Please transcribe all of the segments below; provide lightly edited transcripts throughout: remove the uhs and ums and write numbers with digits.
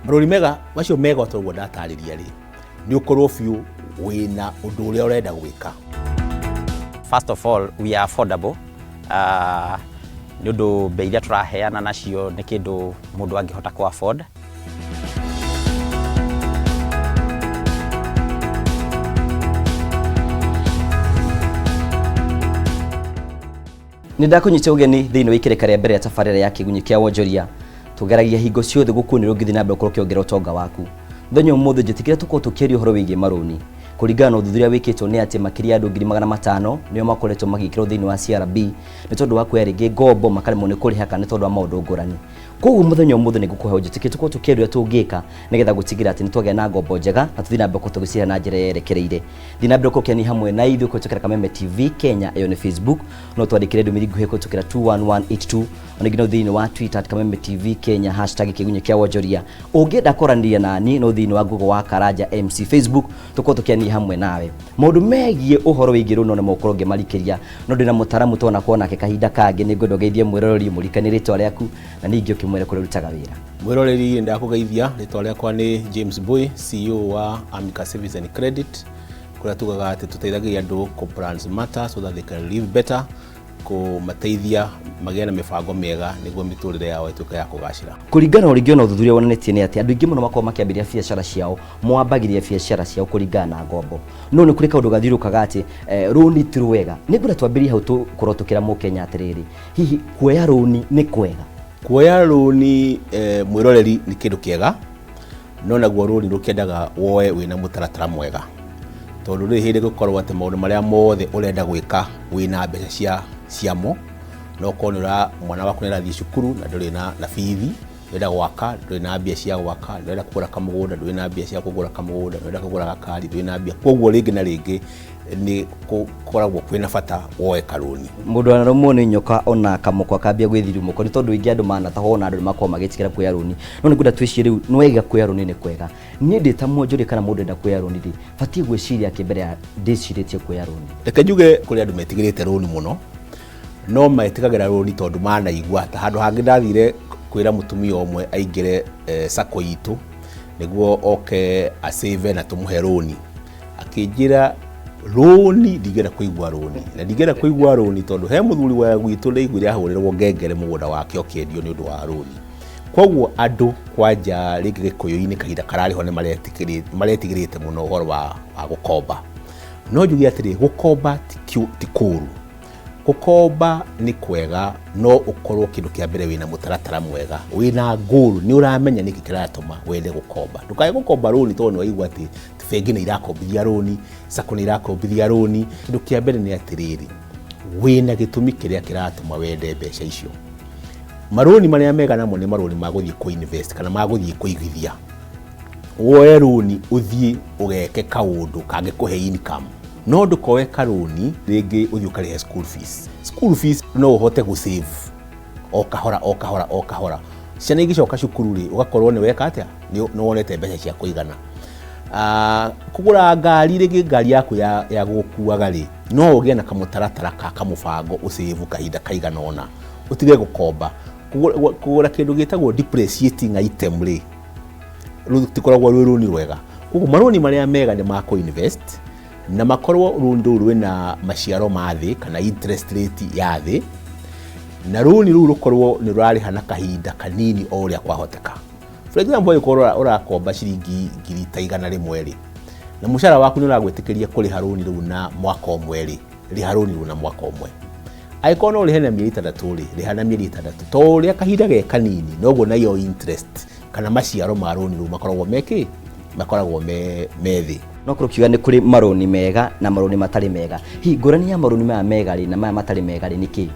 Marũni mega macio mega o ta ũguo ndatarĩria rĩ, nĩ ũkorwo biũ wĩna ũndũ ũrĩa ũrenda gwĩka. First of all, we are affordable. Nĩ ũndũ mbei iria tũraheana nacio nĩ kĩndũ mũndũ angĩhota kũ afford. Nĩ ndakũnyita ũgeni thĩinĩ wa ikereka rĩa mbere rĩa tabarĩra ya Kĩgunyĩ kĩa Wonjoria. Tũgeragia hingo ciothe gũkuonia ũrĩa ũngĩthiĩ na mbere gũkorwo ũkĩongerera ũtonga waku. Mũthenya ũmũthĩ njĩtĩkĩra tũkorwo tũkĩaria ũhoro wĩgiĩ marũni. Kũringana na ũthuthuria wĩkĩtwo nĩ atĩ makĩria ya andũ 500,000 nĩo makoretwo magĩkĩrwo thĩinĩ wa CRB nĩ tondũ wa kuoya rĩngĩ ngombo makaremwo nĩ kũrĩha kana nĩ tondũ wa maũndũ ngũrani. Koguo mũthenya ũmũthĩ nĩ ngũkũhe ũnjĩtĩkie tũkorwo tũkĩaria ũrĩa tũngĩka nĩgetha gũtigĩrĩra atĩ nĩ twagĩa na ngombo njega na tũthiĩ na mbere gũkorwo tũgĩcirĩha na njĩra yerekereire. Thiĩ na mbere gũkorwo ũkĩania hamwe na ithuĩ kũhĩtũkĩra Kameme TV Kenya, ĩyo nĩ Facebook. No twandĩkĩre ndũmĩrĩri nguhĩ kũhĩtũkĩra 21182 ona nginya thĩinĩ wa Twitter at Kameme TV Kenya hashtag Kĩgunyĩ kĩa Wonjoria. Ũngĩenda kwaranĩria na niĩ no thĩinĩ wa Google wa Karanja MC Facebook tũkorwo tũkĩania hamwe nawe. Maũndũ megiĩ ũhoro wĩgiĩ rũni no nĩmo ũkorwo ngĩmarikĩria no ndĩna mũtaramu twanakorwo nake kahinda kangĩ. Nĩ ngwenda ũgeithie mwĩroreri, mũririkanie rĩtwa rĩaku na ningĩ ũkĩmwĩre kũrĩa ũrutaga wĩra. Mwĩroreri, ndakũgeithia, rĩtwa rĩakwa nĩ James Mbui, CEO wa Amica Savings and Credit, kũrĩa tugaga atĩ tũteithagia andũ kũ plan smarter so that they can live better, kũmateithia magĩe na mĩbango mĩega nĩguo mĩtũrĩre yao ĩtuĩke ya kũgacĩra. Kũringana na ũrĩa na ũthuthuria wonanĩtie nĩ atĩ andũ aingĩ mũno makoragwo makĩambĩrĩria biacara ciao, mwambagĩrĩria biacara ciao kũringana na ngombo. No nĩ kũrĩ kaũndũ gathiũrũrũkaga atĩ rũni ti rwega. Nĩ ngwenda twambĩrĩrie hau tũkorwo tũkĩra mũkenya atĩrĩrĩ, hihi kuoya rũni nĩ kwega? Kuoya rũni mwĩroreri nĩ kĩndũ kĩega, no naguo rũni rũkĩendaga woe wĩna mũtaratara mwega, tondũ rĩrĩ hĩndĩ gũkorwo atĩ maũndũ marĩa mothe ũrenda gwĩka wĩna mbeca cia ciamo, no ũkorwo nĩ ũra mwana waku nĩ arathiĩ cukuru na ndũrĩ na bithi, ũrenda gwaka ndũrĩ na mbia cia gwaka, ũrenda kũgũra kamũgũnda ndũrĩ na mbia cia kũgũra kamũgũnda, ũrenda kũgũra gakari ndũrĩ na mbia. Koguo rĩngĩ na rĩngĩ nĩ gũkoragwo kwĩna bata woe karũni. Mũndũ anarũmwo nĩ nyoka ona kamũkwa kambia gwĩthirumũka nĩ tondũ ingĩ andũ manatahwo ona andũ nĩ makoragwo magĩtigĩra kuoya rũni. No nĩ ngwenda twĩcirie rĩu nĩ wega kuoya rũni nĩ kwega. Niĩ ndĩ ta mwonjoria kana mũndũ enda kuoya rũni rĩ, batiĩ gwĩciria kĩ mbere ya ndĩcirĩtie kuoya rũni? Reke njuge kũrĩ andũ metigĩrĩte rũni mũno, no metigagĩra rũni tondũ manaigua ta handũ hangĩ ndathire kwĩra mũtumia ũmwe aingĩre sacco itũ nĩguo oke asave na tũmũhe rũni. Akĩnjĩra rũni ndingĩenda kũigua rũni, na ndingĩenda kũigua rũni tondũ he mũthuri wa gwitũ ndaiguire ahũrĩrwo ngengere mũgũnda wake ũkĩendio nĩ ũndũ wa rũni. Koguo andũ kwanja rĩngĩ gĩkũyũ-inĩ kahinda kararĩho nĩ maretigĩrĩte mũno ũhoro wa gũkomba. No njuge atĩrĩ, gũkomba ti kũũru. Gũkomba nĩ kwega no ũkorwo kĩndũ kĩa mbere wĩna mũtaratara mwega, wĩna goal, nĩ ũramenya nĩkĩ kĩratũma wende gũkomba. Ndũkae gũkomba rũni tondũ nĩ waigua atĩ bengi nĩ irakombithia rũni, sacco nĩ irakombithia rũni. Kĩndũ kĩa mbere nĩ atĩrĩrĩ, wĩna gĩtũmi kĩrĩa kĩratũma wende mbeca icio. Marũni marĩa mega namo nĩ marũni ma gũthiĩ kũ invest kana ma gũthiĩ kũigithia. Woe rũni ũthiĩ ũgeke kaũndũ kangĩkũhe income, no ndũkoe karũni rĩngĩ ũthiĩ ũkarĩhe school fees. School fees no ũhote gũ save o kahora o kahora o kahora. Ciana igĩcoka cukuru rĩ, ũgakorwo nĩ weka atĩa, nĩ wonete mbeca cia kũigana. Kũgũra ngari rĩngĩ ngari yaku ya gũgũkuaga rĩ, no ũgĩe na kamũtaratara ka kamũbango ũsave kahinda kaigana ũna, ũtige gũkomba. Kũgũra kĩndũ gĩtagwo depreciating item rĩ, rũtikoragwo rwĩ rũni rwega. Koguo marũni marĩa mega nĩ ma kũ invest na makorwo rũni rũu rwĩna maciaro ma thĩ kana interest rate ya thĩ, na rũni rũu rũkorwo nĩ rũrarĩha na kahinda kanini o ũrĩa kwahoteka. For example, ũngĩkorwo ũrakomba ciringi ngiri ta 100 rĩ, na mũcara waku nĩ ũragwĩtĩkĩria kũrĩha rũni rũu na mwaka ũmwe rĩ, rĩha rũni rũu na mwaka ũmwe. Angĩkorwo no ũrĩhe na mĩeri 6 rĩ, rĩha na mĩeri 6. To ũrĩa kahinda ge kanini, noguo nayo interest kana maciaro ma rũni rũu makoragwo me kĩ? Makoragwo me thĩ. No korwo ũkiuga nĩ kũrĩ marũni mega na marũni matarĩ mega. Hihi ngũrani ya marũni maya mega rĩ na maya matarĩ mega rĩ nĩ kĩ?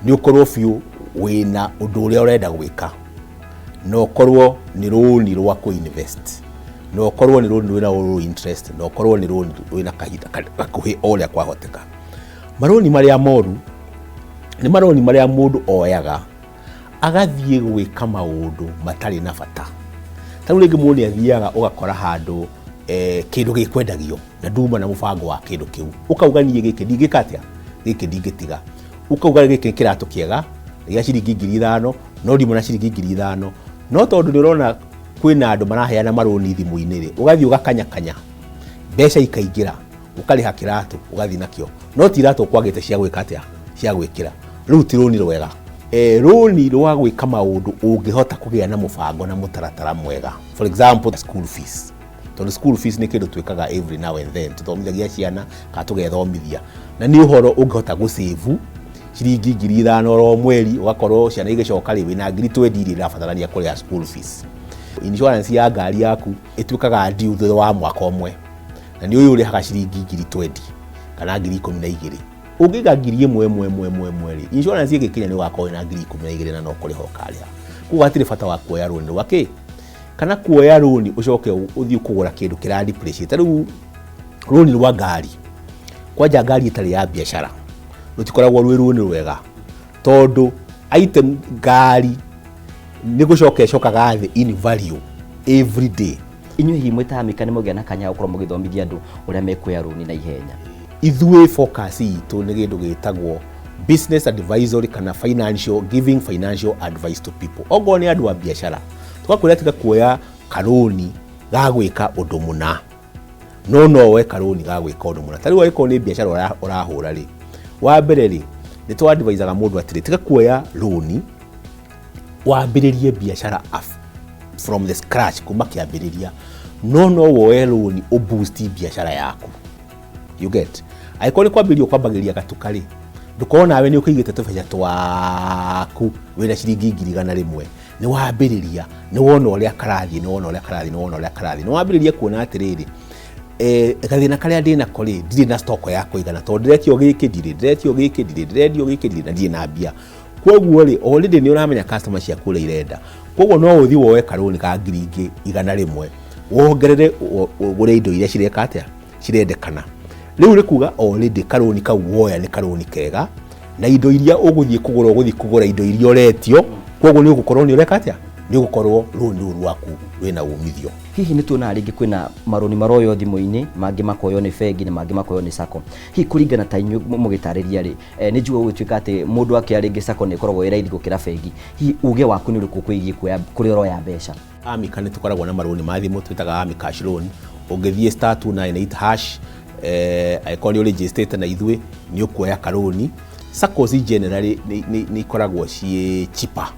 Nĩ ũkorwo biũ wĩna ũndũ ũrĩa ũrenda gwĩka, na ũkorwo nĩ rũni rwa kũ invest, na ũkorwo nĩ rũni rwĩna low interest, na ũkorwo nĩ rũni rwĩna kahinda gakuhĩ o ũrĩa kwahoteka. Marũni marĩa moru nĩ marũni marĩa mũndũ oyaga agathiĩ gwĩka maũndũ matarĩ na bata. Ta rĩu rĩngĩ mũndũ nĩ athiaga ũgakora handũ kĩndũ gĩkwendagio na nduma na mũbango wa kĩndũ kĩu, ũkauga niĩ gĩkĩ ndingĩka atĩa, gĩkĩ ndingĩtiga. Ũkauga gĩkĩ nĩ kĩratũ kĩega gĩa ciringi 5,000, no ndimũ na ciringi 5,000, no tondũ nĩ ũrona Kwĩna andũ maraheana marũni thimũ-inĩ rĩ, ũgathiĩ ũgakanyakanya mbeca ikaingĩra, ũkarĩha kĩratũ ũgathiĩ nakĩo, no ti iratũ ũkwagĩte cia gwĩka atĩa, cia gwĩkĩra. Rũu ti rũni rwega. Rũni rwa gwĩka maũndũ ũngĩhota kũgĩa na mũbango na mũtaratara mwega. For example, school fees, tondũ school fees nĩ kĩndũ twĩkaga every now and then, tũthomithagia ciana kana tũgethomithia, na nĩ ũhoro ũngĩhota gũsave ciringi 5,000 oro mweri, ũgakorwo ciana igĩcoka rĩ, wĩna 20,000 iria irabatarania kũrĩha school fees. Insurance ya ngari yaku ĩtuĩkaga due thutha wa mwaka ũmwe, na nĩ ũyũ ũrĩhaga ciringi 20,000 kana 12,000. Ũngĩiga 1,000 ĩmwe ĩmwe ĩmwe ĩmwe rĩ, insurance ĩgĩkinya nĩ ũgakorwo wĩna 12,000 na no kũrĩha ũkarĩha. Koguo hatirĩ bata wa kuoya rũni rwa kĩ, kana kuoya rũni ũcoke ũthiĩ kũgũra kĩndũ kĩra depreciate. Ta rĩu rũni rwa ngari, kwanja ngari ĩtarĩ ya biacara, rũtikoragwo rwĩ rũni rwega, tondũ item ngari nĩ gũcoka ĩcokaga thĩ in value every day. Inyuĩ hihi mwĩ ta Amika nĩ mũgĩa na kanya gũkorwo mũgĩthomithia andũ ũrĩa mekuoya rũni na ihenya? Ithuĩ focus itũ nĩ kĩndũ gĩtagwo business advisory kana financial, giving financial advice to people. Okorwo nĩ andũ a biacara, tũgakwĩra tiga kuoya karũni ga gwĩka ũndũ mũna, no woe karũni ga gwĩka ũndũ mũna. Ta rĩu angĩkorwo nĩ biacara ũrahũra rĩ, wa mbere rĩ, nĩ tũ advisaga mũndũ atĩrĩ, tiga kuoya rũni wambĩrĩrie biacara from the scratch, kuma kĩambĩrĩria, no woe rũni ũboost biacara yaku. You get? Angĩkorwo nĩ kwambĩrĩria ũkwambagĩrĩria gatuka rĩ, ndũkorwo nawe nĩ ũkĩigĩte tũbeca twaku wĩna ciringi 100,000, nĩ wambĩrĩria, nĩ wona ũrĩa karathiĩ, nĩ wona ũrĩa karathiĩ, nĩ wona ũrĩa karathiĩ, nĩ wambĩrĩria kuona atĩrĩrĩ, gathĩna karĩa ndĩ nako rĩ, ndirĩ na stock ya kũigana, tondũ ndĩretio gĩkĩ ndirĩ, ndĩretio gĩkĩ ndirĩ, ndĩrendio gĩkĩ ndirĩ, na ndirĩ na mbia. Koguo rĩ, already nĩ ũramenya customer ciaku ũrĩa irenda, koguo no ũthiĩ woe karũni ka 100,000 wongerere ũgũre indo iria cireka atĩa, cirendekana. Rĩu nĩ kuga already karũni kau woya nĩ karũni kega, na indo iria ũgũthiĩ kũgũra, ũgũthiĩ kũgũra indo iria ũretio, koguo nĩ ũgũkorwo nĩ ũreka atĩa, nĩ ũgũkorwo rũni rũu rwaku rwĩna umithio. Hihi nĩ tuonaga rĩngĩ kwĩna marũni maroywo thimũ-inĩ, mangĩ makoywo nĩ bengi na mangĩ makoywo nĩ sacco. Hihi kũringana ta inyuĩ mũgĩtarĩria rĩ, nĩ njiguaga gũgĩtuĩka atĩ mũndũ akĩoya rĩngĩ sacco nĩ ĩkoragwo ĩ raithi gũkĩra bengi. Hihi uge waku nĩ ũrĩkũ kwĩgiĩ kuoya kũrĩa ũroya mbeca? Amika nĩ tũkoragwo na marũni ma thimũ twĩtaga Ami Cash Loan. Ũngĩthiĩ *298#, angĩkorwo nĩ ũregistrĩte na ithuĩ, nĩ ũkuoya karũni. Saccos generally nĩ ikoragwo ciĩ cheaper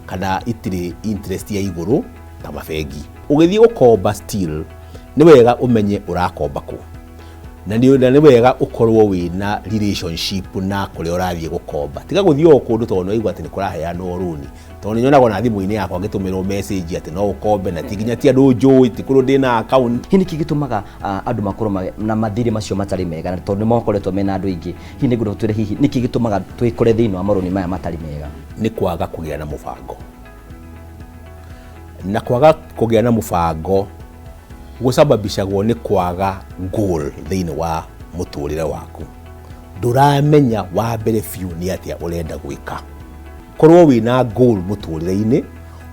kana itirĩ interest ya igũrũ ta mabengi. Ũgĩthiĩ gũkomba still nĩ wega ũmenye ũrakomba kũ, na nĩ wega ũkorwo wĩna relationship na kũrĩa ũrathiĩ gũkomba. Tiga gũthiĩ o kũndũ tondũ nĩ waigua atĩ nĩ kũraheanwo rũni, tondũ nĩ nyonaga ona thimũ-inĩ yakwa ngĩtũmĩrwo message atĩ no ũkombe, na ti nginya ti andũ njũĩ, ti kũndũ ndĩna account. Hihi nĩkĩ gĩtũmaga andũ makorwo na mathirĩ macio matarĩ mega, na tondũ nĩ makoretwo mena andũ aingĩ, hihi nĩ ngwenda ũtwĩre hihi nĩkĩ gĩtũmaga twĩkore thĩinĩ wa marũni maya matarĩ mega? Nĩ kwaga kũgĩa na mũbango, na kwaga kũgĩa na mũbango gũcababicagwo nĩ kwaga goal thĩinĩ wa mũtũrĩre waku. Ndũramenya wa mbere biũ nĩ atĩa ũrenda gwĩka. Korwo wĩna goal mũtũrĩre-inĩ,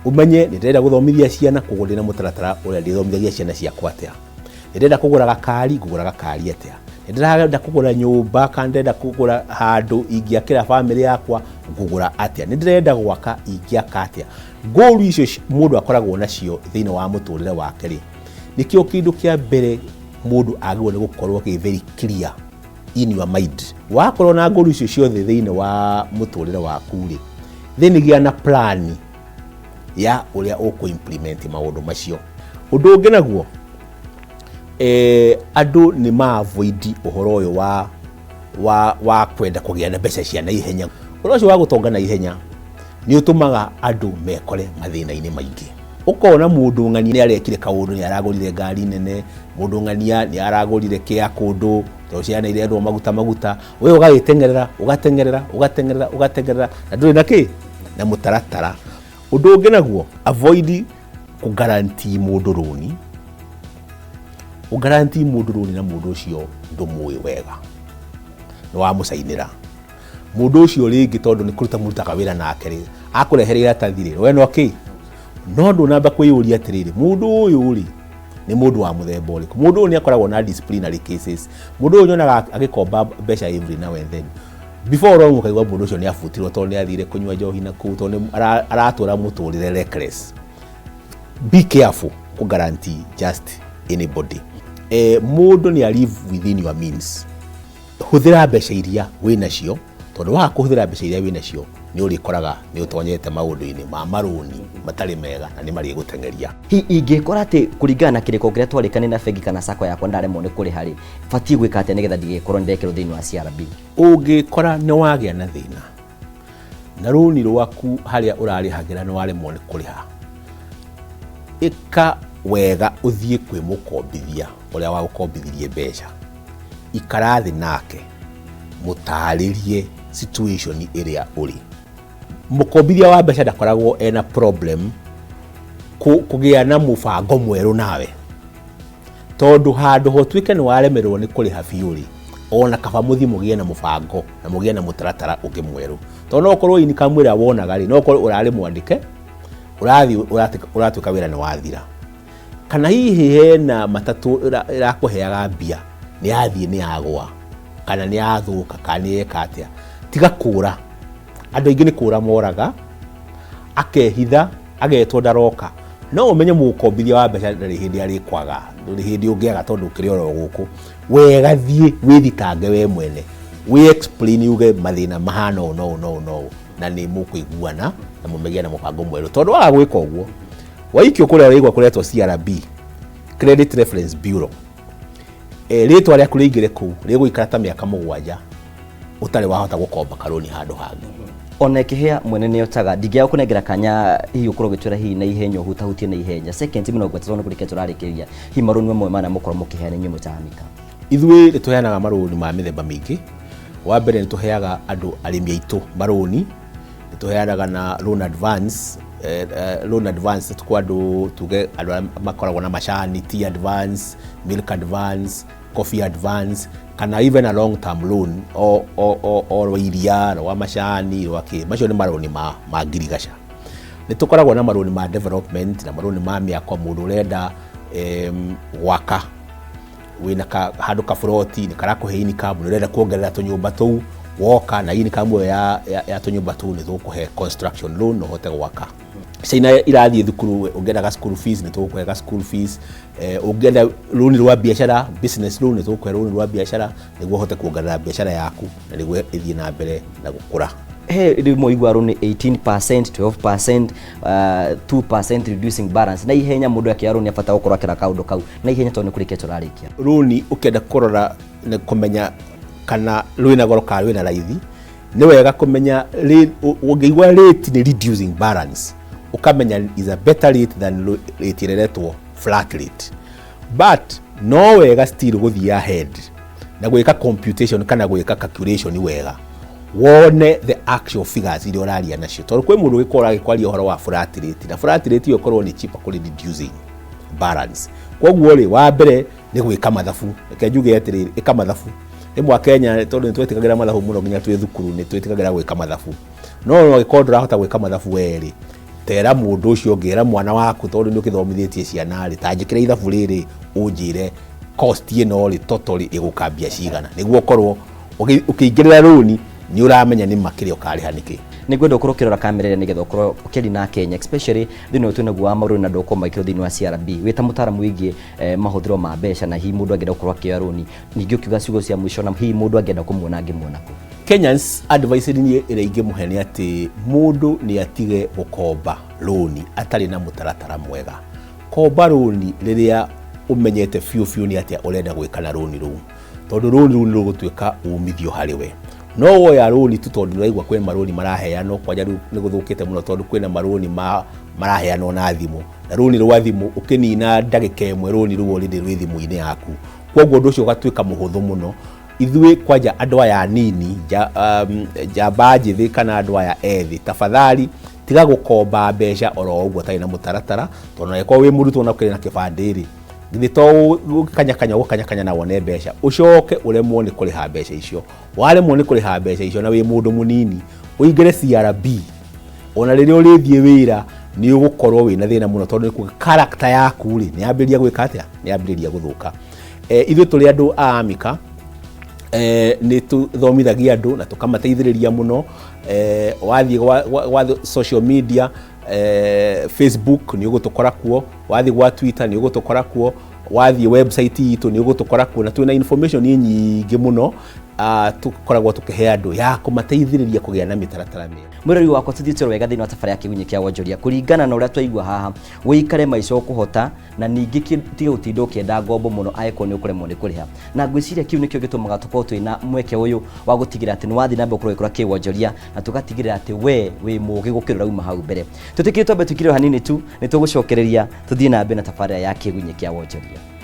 ũmenye nĩ ndĩrenda gũthomithia ciana, koguo ndĩna mũtaratara ũrĩa ndĩthomithagia ciana ciakwa atĩa. Nĩ ndĩrenda kũgũra gakari, ngũgũra gakari atĩa. Nĩ ndĩrenda kũgũra nyũmba kana ndĩrenda kũgũra handũ ingĩakĩra bamĩrĩ yakwa, ngũgũra atĩa. Nĩ ndĩrenda gwaka, ingĩaka atĩa. Goal icio mũndũ akoragwo nacio thĩinĩ wa mũtũrĩre wake rĩ, nĩkĩo kĩndũ kĩa mbere mũndũ agĩrĩirwo nĩ gũkorwo kĩ very clear in your mind. Wakorwo na goal icio ciothe thĩinĩ wa mũtũrĩre waku rĩ, then gĩa na plan ya ũrĩa ũkũ implement maũndũ macio. Ũndũ ũngĩ naguo, andũ nĩ ma avoid ũhoro ũyũ wa kwenda kũgĩa na mbeca cia naihenya. Ũhoro ũcio wa gũtonga naihenya nĩ ũtũmaga andũ mekore mathĩna-inĩ maingĩ. Ũkona mũndũ ng'ania nĩ arekire kaũndũ, nĩ aragũrire ngari nene, mũndũ ng'ania nĩ aragũrire kĩa kũndũ, tondũ ciana irendwo maguta maguta, we ũgagĩteng'erera, ũgateng'erera, ũgateng'erera, ũgateng'erera, na ndũrĩ na kĩ? Na mũtaratara. Ũndũ ũngĩ naguo, avoid kũ guarantee mũndũ rũni. Ũ guarantee mũndũ rũni na mũndũ ũcio ndũmũĩ wega, nĩ wamũcainĩra mũndũ ũcio rĩngĩ, tondũ nĩ kũruta mũrutaga wĩra nake rĩ, akũrehere iratathi rĩ, we no kĩ, no ndũnamba kwĩyũria atĩrĩrĩ, mũndũ ũyũ rĩ nĩ mũndũ wa mũthemba ũrĩkũ? Mũndũ ũyũ nĩ akoragwo na disciplinary cases. Mũndũ ũyũ nyonaga agĩkomba mbeca every now and then, before long ũkaigua mũndũ ũcio nĩ abutirwo tondũ nĩ athire kũnyua njohi na kũu, tondũ nĩ aratũra mũtũrĩre reckless. Be careful kũ guarantee just anybody. Mũndũ nĩ a live within your means. Hũthĩra mbeca iria wĩnacio, tondũ waga kũhũthĩra mbeca iria wĩnacio, nĩ ũrĩkoraga nĩ ũtonyete maũndũ-inĩ ma marũni matarĩ mega na nĩ marĩgũteng'eria. Hihi ingĩkora atĩ kũringana na kĩrĩko kĩrĩa twarĩkanĩire na bengi kana sacco yakwa ndaremwo nĩ kũrĩha rĩ, batiĩ gwĩka atĩa nĩgetha ndigekorwo nĩndekĩrwo thĩinĩ wa CRB? Ũngĩkora nĩ wagĩa na thĩna na rũni rwaku harĩa ũrarĩhagĩra nĩ waremwo nĩ kũrĩha, ĩka wega ũthiĩ kwĩ mũkombithia ũrĩa wagũkombithirie mbeca, ikara thĩ nake, mũtarĩrie situation ĩrĩa ũrĩ. Mũkombithia wa mbeca ndakoragwo ena problem kũgĩa na mũbango mwerũ nawe, tondũ handũ ho tuĩke nĩ waremererwo nĩ kũrĩha biũ rĩ, ona kaba mũthiĩ mũgĩe na mũbango na mũgĩe na mũtaratara ũngĩ mwerũ, tondũ no ũkorwo income ĩrĩa wonaga rĩ, no ũkorwo ũrarĩ mwandĩke, ũrathiĩ ũratuĩka wĩra nĩ wathira, kana hihi hena matatũ ĩrakũheaga mbia nĩ yathiĩ nĩ yagũa, kana nĩ yathũka, kana nĩ yeka atĩa. Tiga kũra. Andũ aingĩ nĩ kũra moraga, akehitha, agetwo ndaroka. No ũmenye mũkombithia wa mbeca ndarĩ hĩndĩ arĩkwaga, ndũrĩ hĩndĩ ũngĩaga tondũ ũkĩrĩ oro gũkũ. Wega thiĩ wĩthitange we mwene, wĩ explain, uge mathĩna mahana ũũ na ũũ na ũũ na ũũ, na nĩ mũkũiguana na mũmĩgĩe na mũbango mwerũ. Tondũ waga gwĩka ũguo, waikio kũrĩa ũraigua kũretwo CRB, Credit Reference Bureau, rĩtwa rĩaku rĩingĩre kũu, rĩgũikara ta mĩaka 7 ũtarĩ wahota gũkomba karũni handũ hangĩ. Ona ĩkĩhĩa mwene nĩ otaga. Ndingĩaga kũnengera kanya hihi ũkorwo ũgĩtwĩra hihi na ihenya, ũhutahutie na ihenya seconds 30 nĩ kũrĩkia tũrarĩkĩria, hihi marũni mamwe mana mũkorwo mũkĩheana inyuĩ mwĩ ta Amika? Ithuĩ nĩ tũheanaga marũni ma mĩthemba mĩingĩ. Wa mbere, nĩ tũheaga andũ arĩmi aitũ marũni, nĩ tũheanaga na loan advance. Loan advance kwa andũ, tuge andũ arĩa makoragwo na macani, tea advance, milk advance, coffee advance, kana even a long term loan o rwa iria, rwa macani, rwa kĩ. Macio nĩ marũni ma ngirigaca. Nĩ tũkoragwo na marũni ma development na marũni ma mĩako. Mũndũ ũrenda gwaka, wĩna handũ kaburoti nĩ karakũhe income, nĩ ũrenda kuongerera tũnyũmba tũu, woka na income ĩyo ya tũnyũmba tũu, nĩ tũgũkũhe construction loan na ũhote gwaka. Ciana irathiĩ thukuru, ũngĩenda ga school fees, nĩ tũgũkũhe ga school fees. Ũngĩenda rũni rwa biacara, business loan, nĩ tũgũkũhe rũni rwa biacara nĩguo ũhote kuongerera biacara yaku na nĩguo ĩthiĩ na mbere na gũkũra. He rĩmwe igua rũni 18%, 12%, 2% reducing balance, na ihenya mũndũ akĩoya rũni abata gũkorwo akĩra kaũndũ kau na ihenya tondũ nĩ kũrĩkia tũrarĩkia. Rũni ũkĩenda kũrora nĩ kũmenya kana rwĩna goro kana rwĩna raithi, nĩ wega kũmenya ũngĩigua rate nĩ reducing balance, ũkamenya is a better rate than rate ĩrĩa ĩretwo flat rate. But no wega still gũthiĩ ahead na gwĩka computation kana gwĩka calculation wega, wone the actual figures iria ũraria nacio, tondũ kwĩ mũndũ ũgĩkorwo agĩkwaria ũhoro wa flat rate, na flat rate ĩyo ĩkorwo nĩ cheaper kũrĩ reducing balance. Koguo rĩ, wa mbere nĩ gwĩka mathabu. Reke njuge atĩrĩrĩ, ĩka mathabu. Rĩmwe Akenya, tondũ nĩ twĩtĩkagĩra mathabu mũno nginya twĩ thukuru, nĩ twĩtĩkagĩra gwĩka mathabu, no angĩkorwo ndũrahota gwĩka mathabu werĩ, tera mũndũ ũcio ũngĩ, ĩra mwana waku, tondũ nĩ ũkĩthomithĩtie ciana rĩ, ta njĩkĩra ithabu rĩrĩ, ũnjĩre cost ĩno rĩ, total ĩgũka mbia cigana, nĩguo ũkorwo ũkĩingĩrĩra rũni nĩ ũramenya nĩ ma kĩrĩa ũkarĩha nĩkĩ. Nĩ ngwenda ũkorwo ũkĩrora kamera ĩrĩa nĩgetha ũkorwo ũkĩaria na Kenya, especially thĩinĩ ũyũ twĩnaguo wa marũni na andũ gũkorwo magĩkĩrwo thĩinĩ wa CRB, wĩ ta mũtaaramu wĩgiĩ mahũthĩro ma mbeca, na hihi mũndũ angĩenda gũkorwo akĩoya rũni, ningĩ ũkiuga ciugo cia mũico, na hihi mũndũ angĩenda kũmuona angĩmuona kũ? Kenyans, advice niĩ ĩrĩa ingĩmũhe nĩ atĩ mũndũ nĩ atige gũkomba rũni atarĩ na mũtaratara mwega. Komba rũni rĩrĩa ũmenyete biũ biũ nĩ atĩa ũrenda gwĩka na rũni rũu, tondũ rũni rũu nĩ rũgũtuĩka umithio harĩ we. No woya rũni tu tondũ nĩũraigua kwĩ marũni maraheanwo, kwanja rĩu nĩ gũthũkĩte mũno tondũ kwĩna marũni maraheanwo na thimũ, na rũni rwa thimũ ũkĩnina ndagĩka ĩmwe rũni rũu already rwĩ thimũ-inĩ yaku. Koguo ũndũ ũcio ũgatuĩka mũhũthũ mũno. Ithuĩ kwanja andũ aya anini, njamba njĩthĩ kana andũ aya ethĩ, tafadhali tiga gũkomba mbeca oro ũguo ũtarĩ na mũtaratara, tondũ angĩkorwo wĩ mũrutwo na ũkĩrĩ na kĩbandĩ rĩ, githĩ to gũkanyakanya gũkanyakanya na wone mbeca, ũcoke ũremwo nĩ kũrĩha mbeca icio. Waremwo nĩ kũrĩha mbeca icio na wĩ mũndũ mũnini, ũingĩre CRB, ona rĩrĩa ũrĩthiĩ wĩra nĩ ũgũkorwo wĩna thĩna mũno, tondũ nĩ kuga character yaku rĩ, nĩ yambĩrĩria gwĩka atĩa, nĩ yambĩrĩria gũthũka. Ithuĩ tũrĩ andũ a Amika, nĩ tũthomithagia andũ na tũkamateithĩrĩria mũno. Wathiĩ gwa social media, Facebook nĩ ũgũtũkora kuo, wathiĩ gwa Twitter nĩ ũgũtũkora kuo, wathiĩ website itũ nĩ ũgũtũkora kuo, na twĩna information nyingĩ mũno tũkoragwo tũkĩhe andũ ya kũmateithĩrĩria kũgĩa na mĩtaratara mĩega. Mwĩrori wakwa, tũthiĩte wega thĩinĩ wa tabarĩra ya Kĩgunyĩ kĩa Wonjoria. Kũringana na ũrĩa twaigua haha, wĩikare maica ũkũhota na ningĩ tiga gũtinda ũkĩenda ngombo mũno angĩkorwo nĩ ũkũremwo nĩ kũrĩha. Na ngwĩciria kĩu nĩkĩo gĩtũmaga tũkorwo twĩna mweke ũyũ wa gũtigĩrĩra atĩ nĩ wathiĩ na mbere gũkorwo ũgĩkũra kĩwonjoria, na tũgatigĩrĩra atĩ we wĩ mũgĩ gũkĩra ũrĩa uma hau mbere. Tũtĩkĩre twambe tũikire hanini tu, nĩ tũgũcokereria tũthiĩ na mbere na tabarĩra ya Kĩgunyĩ kĩa Wonjoria.